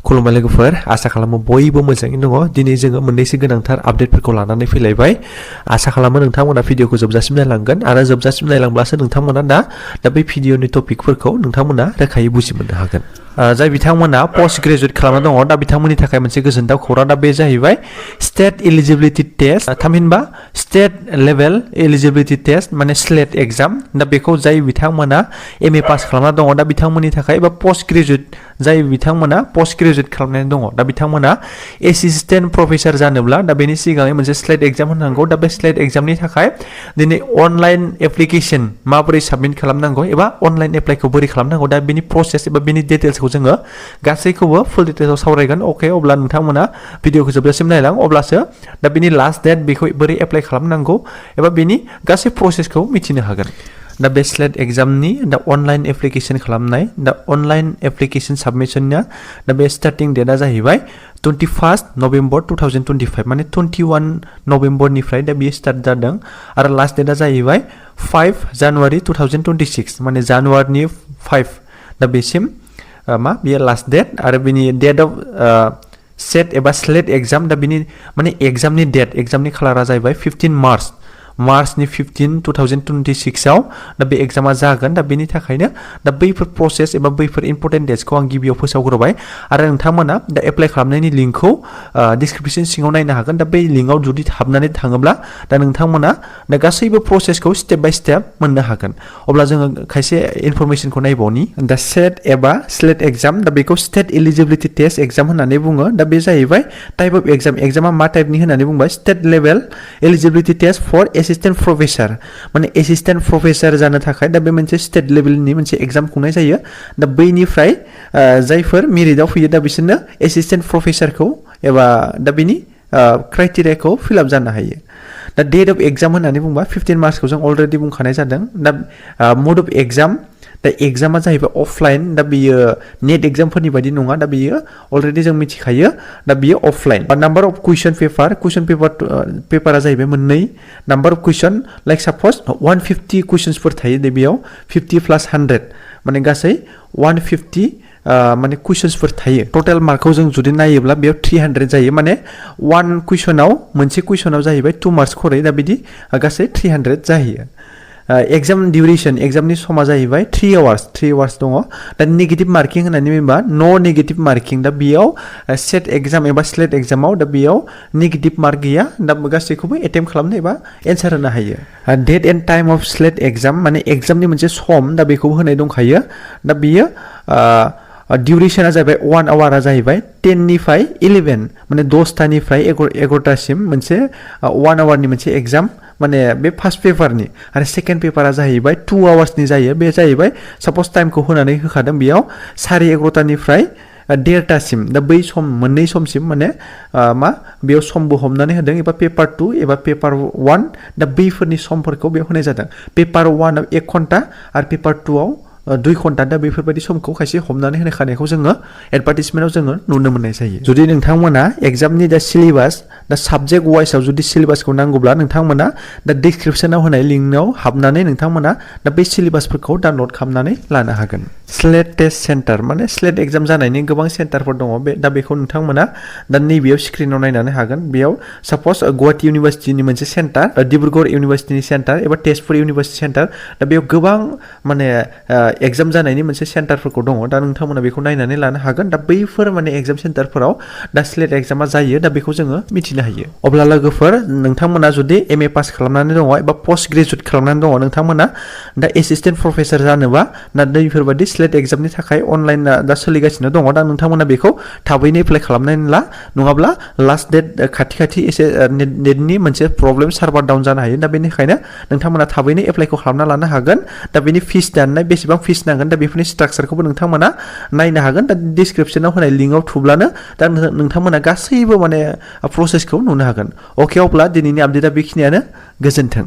खुलुमबाय लोगोफोर आसा खालामो बयबो मोजाङैनो दङ दिनै जोङो मोननैसो गोनांथार आपडेटफोरखौ लानानै फैलायबाय आसा खालामो नोंथांमोना भिडियोखौ जोबजासिम नायलांगोन आरो जोबजासिम नायलांब्लासो नोंथांमोना दा बे भिडियोनि टपिकफोरखौ नोंथांमोना रोखायै बुजिमोननो हागोन जाय बिथांमोना पोस्ट ग्रेजुएट खालामना दङ दा बिथांमोननि थाखाय मोनसे गोजोनथाव खौरां दा बे जाहैबाय स्टेट एलिजिबिलिटि टेस्ट थामहिनबा स्टेट लेभेल एलिजिबिलिटि टेस्ट माने स्लेट एग्जाम दा बेखौ जाय बिथांमोना एमए पास खालामना दङ दा बिथांमोननि थाखाय एबा पोस्ट ग्रेजुएट जाय बिथांमोना पोस्ट ग्रेजुएट खालामनानै दङ दा बिथांमोना एसिस्टेन्ट प्रफेसर जानोब्ला दा बेनि सिगाङै मोनसे स्लेट एग्जाम होनांगौ दा बे स्लेट एग्जामनि थाखाय दिनै अनलाइन एप्लिकेशन माबोरै साबमिट खालामनांगौ एबा अनलाइन एप्लाइखौ बोरै खालामनांगौ दा बेनि प्रसेस एबा बेनि डिटेल्सखौ जोङो गासैखौबो फुल डिटेल्सआव सावरायगोन अके अब्ला नोंथांमोना भिडियोखौ जोबजासिम नायलां अब्लासो दा बेनि लास्ट डेट बेखौ बोरै एप्लाइ खालामनांगौ एबा बेनि गासै प्रसेसखौ मिथिनो हागोन दा बे स्लेट एग्जामनि दा अनलाइन एप्लिकेशन खालामनाय दा अनलाइन एप्लिकेशन साबमिशनआ दा बे स्टार्टिं डेटआ जाहैबाय 21 नभेम्बर 2025 माने 21 नभेम्बरनिफ्राय दा बेयो स्टार्ट जादों आरो लास्ट डेटआ जाहैबाय 5 जानुवारि 2026 माने जानुवारिनि 5 दा बेसिम मा बेयो लास्ट डेट आरो बेनि डेट अफ सेट एबा स्लेट एग्जाम दा बेनि माने एग्जामनि डेट एग्जामनि खालारा जाहैबाय 15 मार्चनि 15 2026 आव दा बे एग्जामा जागोन दा बेनि थाखायनो दा बैफोर प्रसेस एबा बैफोर इम्पोर्टेन्ट डेट्सखौ आं गिबियाव फोसावग्रोबाय आरो नोंथांमोना दा एप्लाइ खालामनायनि लिंकखौ डिसक्रिप्शन सिङाव नायनो हागोन दा बै लिंकआव जुदि हाबनानै थाङोब्ला दा नोंथांमोना दा गासैबो प्रसेसखौ स्टेप बाय स्टेप मोननो हागोन अब्ला जोङो खायसे इनफरमेशनखौ नायबावनि दा सेट एबा स्लेट एग्जाम दा बेखौ स्टेट एलिजिबिलिटि टेस्ट एग्जाम होननानै बुङो दा बे जाहैबाय टाइप अफ एग्जामा मा टाइपनि होननानै बुंबाय state level eligibility test for assistant professor माने एसिस्टेन्ट प्रफेसर जानो थाखाय दा बे मोनसे स्टेट लेभेलनि मोनसे एग्जाम खुंनाय जायो दा बैनिफ्राय जायफोर मेरिटआव फैयो दा बिसोरनो एसिस्टेन्ट प्रफेसरखौ एबा दा बेनि क्राइटेरियाखौ फिलआप जानो हायो दा डेट अफ एग्जाम होननानै बुंबा 15 मार्चखौ जों अलरेडि बुंखानाय जादों दा मड अफ एग्जाम दा एग्जामा जाहैबाय अफलाइन दा बियो नेट एग्जामफोरनि बायदि नङा दा बियो अलरेडि जों मिथिखायो दा बियो अफलाइन नाम्बार अफ कुइसन पेपारा जाहैबाय मोननै number of question like suppose 150 कुइसन्सफोर थायो दा बेयाव 50 + 100 माने गासै 150 माने कुइसन्सफोर थायो टोटल मार्कखौ जों जुदि नायोब्ला बेयाव 300 जायो माने मोनसे कुइसनाव जाहैबाय 2 मार्क्स खरै दा बिदि गासै 300 जाहैयो एग्जाम डिउरेशन एग्जामनि समा जाहैबाय 3 आवार्स दङ दा नेगेटिभ मार्किं होननानै बुङोबा नो नेगेटिभ मार्किं दा बेयाव सेट एग्जाम एबा स्लेट एग्जामाव दा बेयाव नेगेटिभ मार्क गैया दा गासैखौबो एटेम्प्ट खालामनो एबा एन्सार होनो हायो date and time of SLET exam माने एग्जामनि मोनसे सम दा बेखौबो होनाय दंखायो दा बेयो डिउरेशना जाहैबाय 1 आवारा जाहैबाय 10 निफ्राय 11 माने 10टानिफ्राय 11टासिम मोनसे 1 आवारनि मोनसे एग्जाम माने बे फार्स्ट पेपारनि आरो सेकेन्ड पेपारा जाहैबाय 2 आवार्सनि जायो बे जाहैबाय सापज टाइमखौ होनानै होखादों बेयाव 11:30निफ्राय 1:30टासिम दा बै सम मोननै समसिम माने बेयाव समबो हमनानै होदों एबा पेपार 2 एबा पेपार 1 दा बैफोरनि समफोरखौ बेयाव होनाय जादों पेपार 1 आव 1 घन्टा आरो पेपार 2 आव 2 घन्टा दा बेफोरबायदि समखौ खायसे हमनानै होनो खानायखौ जोङो एडभार्टाइजमेन्टआव जोङो नुनो मोननाय जायो जुदि नोंथांमोना एग्जामनि दा सिलेबास दा साबजेक्ट वाइसआव जुदि सिलेबासखौ नांगौब्ला नोंथांमोना दा डिसक्रिप्शनाव होनाय लिंकआव हाबनानै नोंथांमोना दा बे सिलेबासफोरखौ डाउनलड खालामनानै लानो हागोन स्लेट टेस्ट सेन्टार माने स्लेट एग्जाम जानायनि गोबां सेन्टारफोर दङ दा बेखौ नोंथांमोना दा नैबेयाव स्क्रिनाव नायनानै हागोन बेयाव सापज गुवाहाटी इउनिभार्सिटिनि मोनसे सेन्टार डिब्रुगड़ इउनिभार्सिटिनि सेन्टार एबा तेजपुर इउनिभार्सिटि सेन्टार दा बेयाव गोबां माने एग्जाम जानायनि मोनसे सेन्टारफोरखौ दङ दा नोंथांमोना बेखौ नायनानै लानो हागोन दा बैफोर माने एग्जाम सेन्टारफोराव दा स्लेट एग्जामा जायो दा बेखौ जोङो मिथिनो हायो अब्ला लोगोफोर नोंथांमोना जुदि एमए पास खालामनानै दङ एबा पोस्ट ग्रेजुएट खालामनानै दङ नोंथांमोना दा एसिस्टेन्ट प्रफेसर जानोबा दा बैफोरबायदि स्लेट एग्जामनि थाखाय अनलाइन दा सोलिगासिनो दङ दा नोंथांमोना बेखौ थाबैनो एप्लाइ खालामनानै ला नङाब्ला लास्ट डेट खाथि एसे नेटनि मोनसे प्रब्लेम सार्भार डाउन जानो हायो दा बेनिखायनो नोंथांमोना थाबैनो एप्लाइखौ खालामना लानो हागोन दा बेनि फिस दाननाय बेसेबां फिस नांगोन दा बेफोरनि स्ट्राक्चारखौबो नोंथांमोना नायनो हागोन दा डिसक्रिप्शनाव होनाय लिंकआव थुब्लानो दा नोंथांमोना गासैबो माने प्रसेसखौ नुनो हागोन अके अब्ला दिनैनि आपडेटआ बेखिनियानो गोजोन्थों